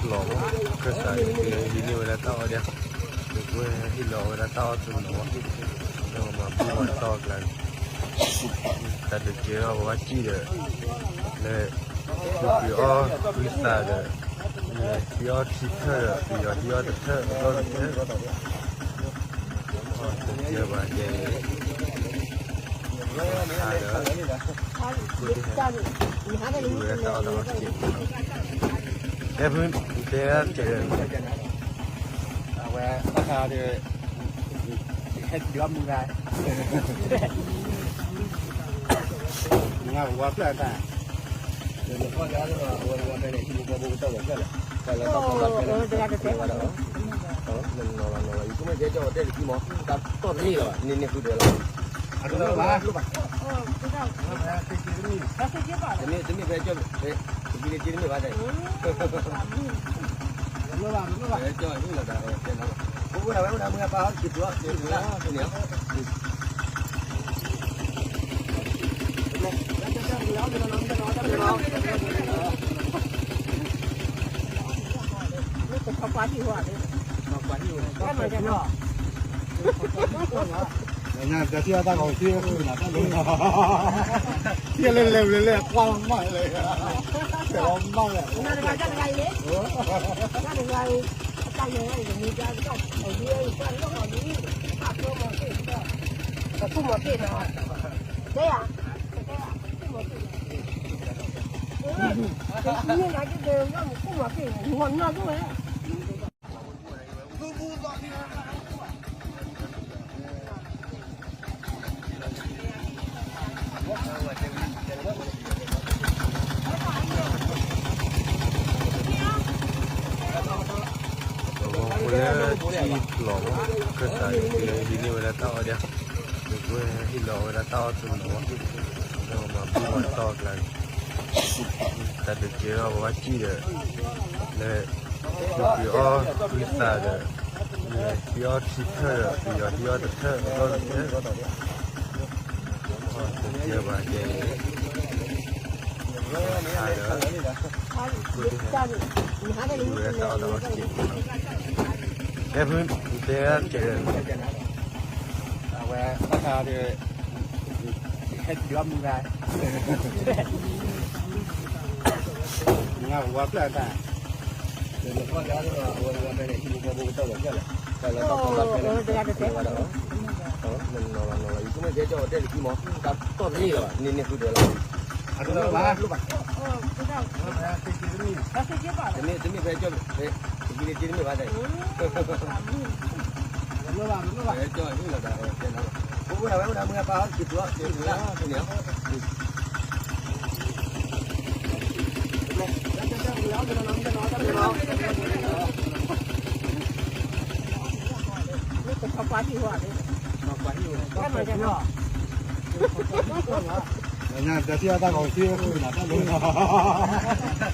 လီၤမး ကစၢ်ယွၤဟံးန့ၢ်ဝဲဒၣ်တၢ်အီၣ်ဒၣ်, ယကွဲဟ့ၣ်လီၤဝဲဒၣ်တၢ်အီၣ်တနီၤမး, ဒီးမၤဘူၣ်မၤတီၢ်အကျါန့ၣ်, တၢ်တကဲထီၣ်ဝဲကံၣ်ဒီး, လၢ, ပှ့ၤအီၣ်ကွံသးဒီး, ဟံးအီၣ်ခံထၢၣ်ဒီး ပယီၤဟံးအီၣ်တထၢၣ် အဘီၣ်တထၢၣ်, တကဲဘၣ်ကဲ, ဟါဒီး, ဝဲတၢ်အီၣ်တၢ်အီၣ်တကဲ, တဲဖု, တဲတဲ, အဝဲတၢ်ခါဒီး, ဟဲဒုးအီၣ်မူဂၤ, မူဂၤပဝါဖျၢၣ်တၢ်, အဝဲဝဲဖဲန့ၣ် ဟံၣ်မူကီၢ်ဘိကတၢၢ်ဝဲဖျၢၣ်လဲၣ်, ဖဲလၢတၢ်ကီတၢ်ခဲလၢတကဲဝဲဒၣ်, နီၤလီၤနီၤလီၤ ယကမ့ၢ်ကဲကၠီၣ်တဲာ်တကံၢ်မး တၢ်တီၢ်တန့ၢ်လီၤဘၣ် န့ၢ်န့ၢ်ဃုဒၢလီၤ, အတမ့ၢ်ဘၣ်, တမ့ၢ်တမ့ၢ်ဖဲကၠီၣ်, တမ့ၢ်ဘၣ်တဲ, ဖဲကၠီၣ်ဟံၣ်လီၤဒၣ်ဝဲတဲလီၤ, ပအိၣ်ဒၣ်ဝဲအိၣ်ဒၣ်မုၢ်ဂၤပၢ်ဟီၣ်က့ၤပျီ, န့ၣ်, တၢ်လဲၤလဲၤလဲၤလဲၤကွၢ်မးလဲၣ်, တဲလီၤမးလဲၣ်, တၢ်လဲၤ, တၢ်လဲၤ, အဝဲလၢထံလီၤမး ကစၢ်ယွၤဟံးန့ၢ်ဝဲဒၣ်တၢ်အီၣ်ဒၣ်, ယကွဲဟ့ၣ်လီၤဝဲဒၣ်တၢ်အီၣ်တနီၤမး, ဒီးမၤဘူၣ်မၤတီၢ်အကျါန့ၣ်, တၢ်တကဲထီၣ်ဝဲကံၣ်ဒီး, လၢ, ပှ့ၤအီၣ်ကွံသးဒီး, ဟံးအီၣ်ခံထၢၣ်ဒီး ပယီၤဟံးအီၣ်တထၢၣ် အဘီၣ်တထၢၣ်, တကဲဘၣ်ကဲ, ဟါဒီး, ဝဲတၢ်အီၣ်တၢ်အီၣ်တကဲ, တဲဖု, တဲတဲ, အဝဲတၢ်ခါဒီး, ဟဲဒုးအီၣ်မူဂၤ, မူဂၤပဝါဖျၢၣ်တၢ်, အဝဲဝဲဖဲန့ၣ် ဟံၣ်မူကီၢ်ဘိကတၢၢ်ဝဲဖျၢၣ်လဲၣ်, ဖဲလၢတၢ်ကီတၢ်ခဲလၢ, နီၤလီၤနီၤလီၤ ယကမ့ၢ်ကဲကၠီၣ်တဲာ်တကံၢ်မး တၢ်တီၢ်တန့ၢ်လီၤဘၣ် န့ၢ်န့ၢ်ဃုဒၢလီၤ, အတမ့ၢ်ဘၣ်, တမ့ၢ်ဖဲကၠီၣ်, တမ့ၢ်ဘၣ်, ကၠီၣ်ဟံၣ်လီၤဒၣ်ဝဲတဲလီၤ, ပအိၣ်ဒၣ်ဝဲအိၣ်ဒၣ်မုၢ်ဂၤပၢ်ဟီၣ်က့ၤပျီ, န့ၣ် တ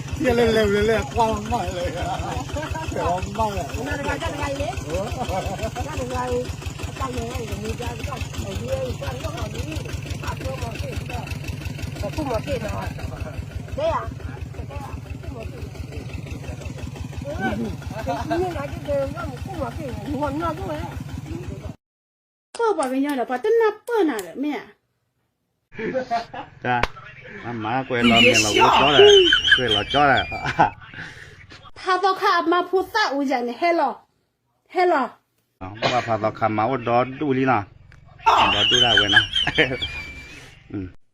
ၢ်လဲၤလဲၤလဲၤလဲၤကွၢ်မးလဲၣ်, တဲလီၤမးလဲၣ်, တၢ်လဲၤ, ပၢၢ်ပှၤကညီဒီး ပှၤတနၢ်ပၢၢ်နၤဒီး မ့ၢ်ဧါ, တၢ်, မၤကွဲးလီၤမဲာ်လီၤဝဲကၠီဒီး, ကွဲးလီၤကၠီဒီး, ဖးသီခါအမါဖိသၣ်အူယၤန့ၣ် ဟဲလီၤ, ဟဲလီၤ, ဘၣ်ဖးသီခါမၤအိၣ်ဒီဒူၣ်လံနီၤ, ဒီဒူၣ်ဒၣ်ဝဲနီၤ,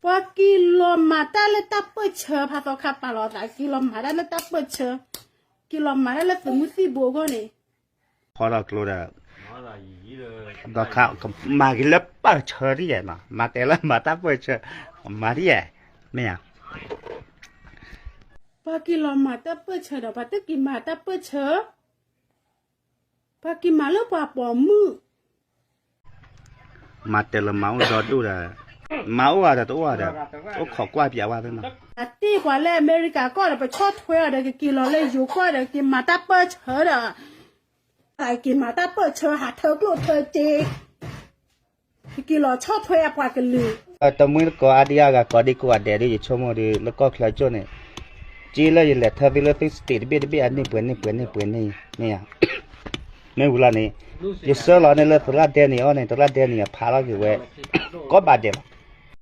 ပှၤက့ၤလီၤမၤတၢ်လၢတၢ်ပၢၢ်ဆၢ ဖးသီခါပာ်လီၤသး က့ၤလီၤမၤတၢ်လၢတၢ်ပၢၢ်ဆၢ, က့ၤလီၤမၤတၢ်လၢသုးမုၢ်သံၣ်ဘိအဂီၢ်န့ၣ်, ဖီထီၣ်ကျိဒီး, ဒီးခါ, မၤက့ၤလၢပၢၢ်ဆၢဒ်ယဲနီၤ, မၤတဲလၢမၤတၢ်ပၢၢ်ဆၢ, မၤဒ်ယဲ, မ့ၢ်ဧါ, ပှၤက့ၤလီၤမၤတၢ်ပၢၢ်ဆၢဒီး ပှၤတက့ၤမၤတၢ်ပၢၢ်ဆၢ, ပှၤက့ၤမၤလၢပှၤပိာ်မုၣ် မၤတဲလၢမၤအိၣ်ဒီဒူၣ်ဒီး, မၤအိၣ်ဂၤဒီးတအိၣ်ဂၤဒီး, အိၣ်ခိးကွၢ်ပၠးဝဲသ့ၣ်နီၤ, အတ့ၢ်ပှၤလၢအမဲရကၤကီၢ်ဒီး ပဆီၣ်ထွဲအီၤဒီး ကက့ၤလီၤလၢယိၤကီၢ်ဒီး က့ၤမၤတၢ်ပၢၢ်ဆၢဒီး, က့ၤမၤတၢ်ပၢၢ်ဆၢဟးထၢကျိၣ်ထၢစ့, ကက့ၤလီၤဆီၣ်ထွဲအပှၤကလုာ်, တမှံတကိးအါဒံအါဂၤကိးဒံကိးဂၤဒဲးဒ်ယဆိကမိၣ်ဒီး လၢကီၢ်ချၢကၠိၣ်န့ၣ်, က့လၢယလဲၤထၢသုလၢသု state တဘ့ၣ်တဘ့ၣ်အန့ၢ်ပှဲၤန့ၢ်ပှဲၤန့ၢ်ပှဲၤန့ၢ် မ့ၢ်ဧါ. မ့ၢ်ဝံၤလီၤန့ၣ် ယဆှၢလီၤန့ၢ်လၢသုးလၢ်ဒဲန့ၣ်အီၤန့ၣ် သုးလၢ်ဒဲန့ၣ် အဖးလီၤက့ၤဝဲ ကိးဘၣ်ဒဲးလီၤ.